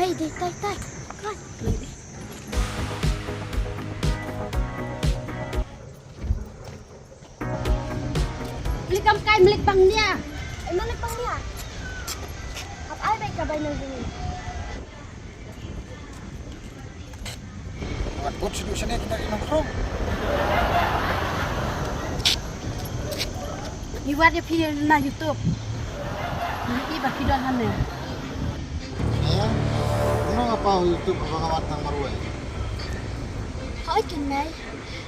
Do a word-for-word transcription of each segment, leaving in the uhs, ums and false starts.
Dei, dei, tai, tai. Kai. Malik kam kai, malik bang nia. Ai, malik bang nia. Hap ai bai ka bai nang dini. Wat bot shudu shane kita ina krong. Ni wat ya phi na YouTube. Ni i ba phi don hane. Ya. Nong apa YouTube ba ngawat tang marwai. Hai kenai.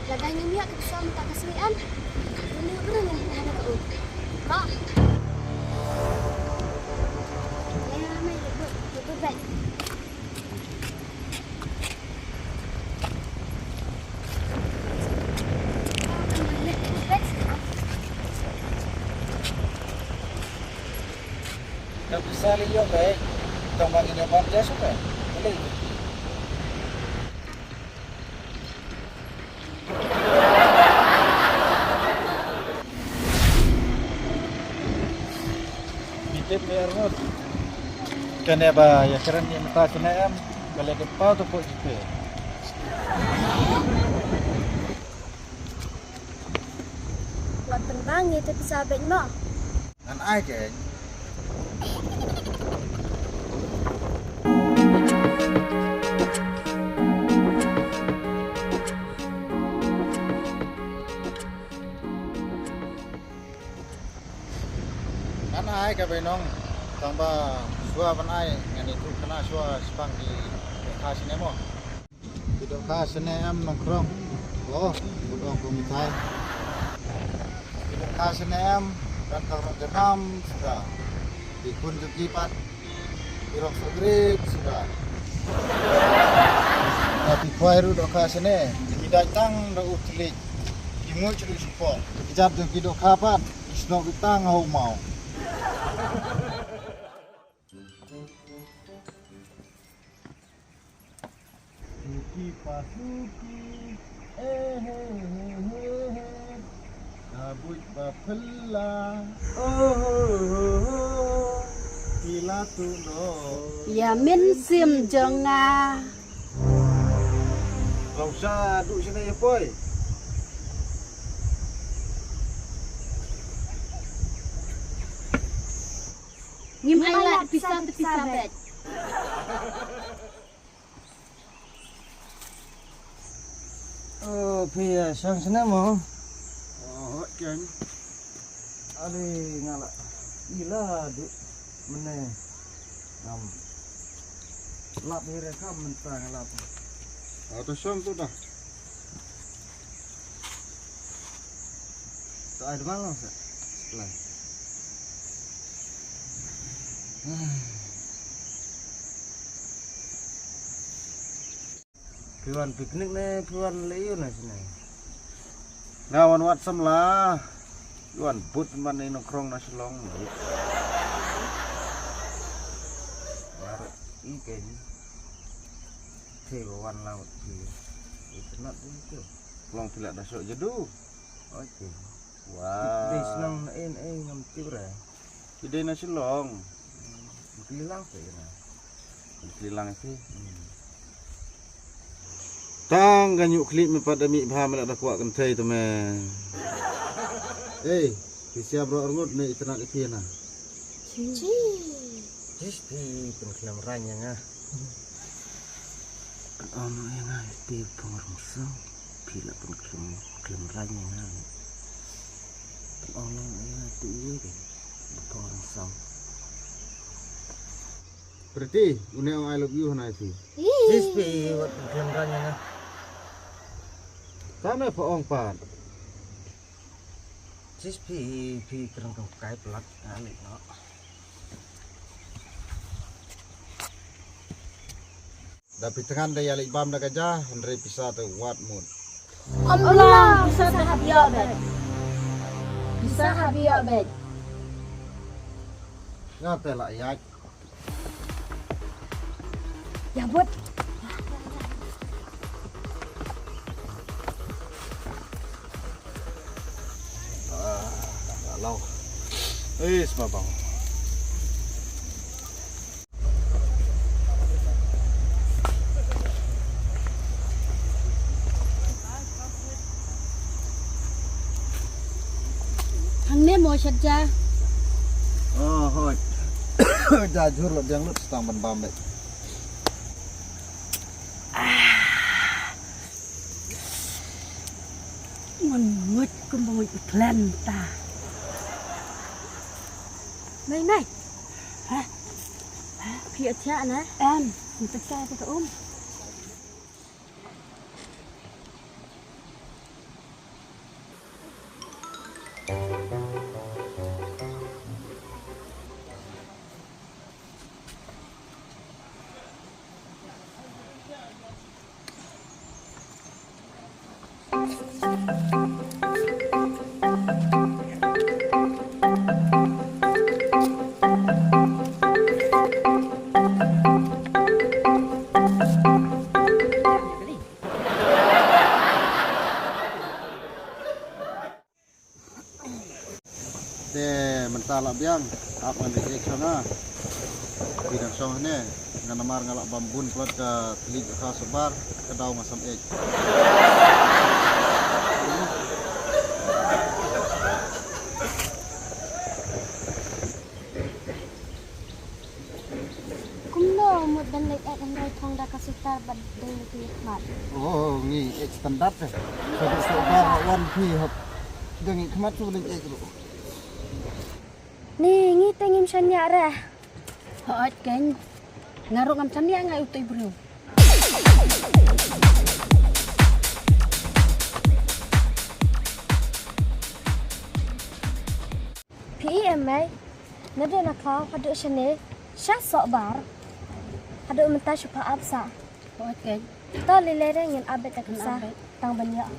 Lada ngim ïoh ka pisa mynta ka sngi em. Ngim ïoh briew ngan hana ka u. Ba. Ïa, ïa, mei, leit bud, leit bud bad. Leit bud bad. Ka pisa lei ïoh bad. Tang ba ngin ïoh bam ja shuh bad. Leit. Bit tip me arngut. Kane ba ïa kren ïa mynta kane em. Ka leh dep paw to ko jipe. Wat pynbang ïa te pisa bad mo. Ngan ai keiñ. Ngan ai ka bainong, tang ba shuwa ban ai ngan ïathuh kane shuwa shaphang ki dohkha shane mo. Ki dohkha shane em nongkrong. Oh, bun ong ko mithai. Ki dohkha shane em, kan tang rong janam suda. Ki khun jong ki pat ki rong sogrit suda. Ki khwai ruh dohkha shane, ki dait tang da u thylliej. Ki muj ruh shu pok. Ki jat jong ki dohkha pat ki snoh ruh tang ha u maw. Suki pa suki, eh, he, he, he, he. Ka buit ba phylla, oh, oh, oh, oh. Pila tu no. Ïa mynsiem jong nga. Long sa duh sini ïa poi. Ngim ai lad pisa te pisa bad. Oh, phi, eh, shong snem mo? Oh, ken. Ali nga la ila du mene ngam lap hire kam mynta nga lap. Oh, to shong tu dah. To ai demand lang sa. Sebelah. Phi wan picnic ne phi wan leh ïa u na sini? Nga wan wad samla. Wan bud man i nongkrong na Shillong. War i keiñ. Te ba wan la wat phi. Itynnat di tu. Long phi la da shoh jadu. Oke. Wah. Dei shnong na en ei ngam tip re. Ki dei na Shillong. Ki lang phi na. Ki lang phi. Hmm. Tang ka ñiuh khlieh me pat da mih bha me la da kwah kynthei te me. Ei, phi siap roh arngut ne itynnat ïa phi na. Chi. Jis phi pynkhlem rang ïa nga. Kan ong ïa nga te phong rong song. Phi la pynkhlem, khlem rang ïa nga. Kan ong ïa nga te ïa ke phong rong song. Pretty, une ong I love you hana ïa phi. Jis phi wat khlem rang ïa nga. Tang me pha ong pat. Jis phi, phi kren kam kai plat nga leh no. Da phi thngan da ïa leit bam da ka ja, hynrei pisa te wat mut. Ym long, pisa te hap ïoh bad. Pisa hap ïoh bad. Nga te la ïaid. Ïa bud. Ah, lau. Eh, sma bang. Ne mo shat ja. Oh, hoi. Ja jhur lo diang lut stang ban bam bek. Ngon ngot kum bang ngot klan ta. Nai nai. Ha? Ha? Phi acha na? Em, nta cha ta um. Te mynta la biang, ap ngan ïa shong ha. Phi dang shong hangne, nga namar nga la bam bun plot ka thli ka kha Sohbar, ka daw nga sam ïa. Kumno mut ban leit ïaid hynrei thong da ka sweater bad dei na ki khmat. Oh, ngi ïaid standard te. Sa dei Sohbar wan phi hap. Dang ngi khmat su leit ïaid ruh. Ni ngi te ngim shaniah re. Hooid kein. Nga ruh ngam shaniah nga utei briew. Phi i em mei, naduh na khlaw haduh shane, sha Sohbar, haduh mynta shu pha ap sa. Hooid kein. To lei lei re ngin ap beit da ka pisa, tang ban ïoh.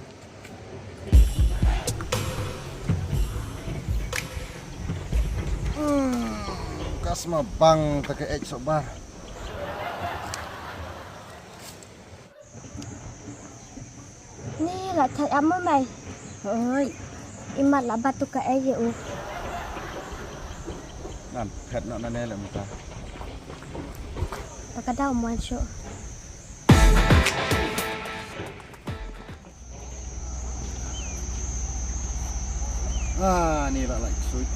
Hmm, ka sma bang ta ka ïaid Sohbar. Ni la thait amo mai. Oi. Imat la batu ka ei u. Nan, phet no nane le muta. Pakadau muan shu. Ah, ni la like sweet.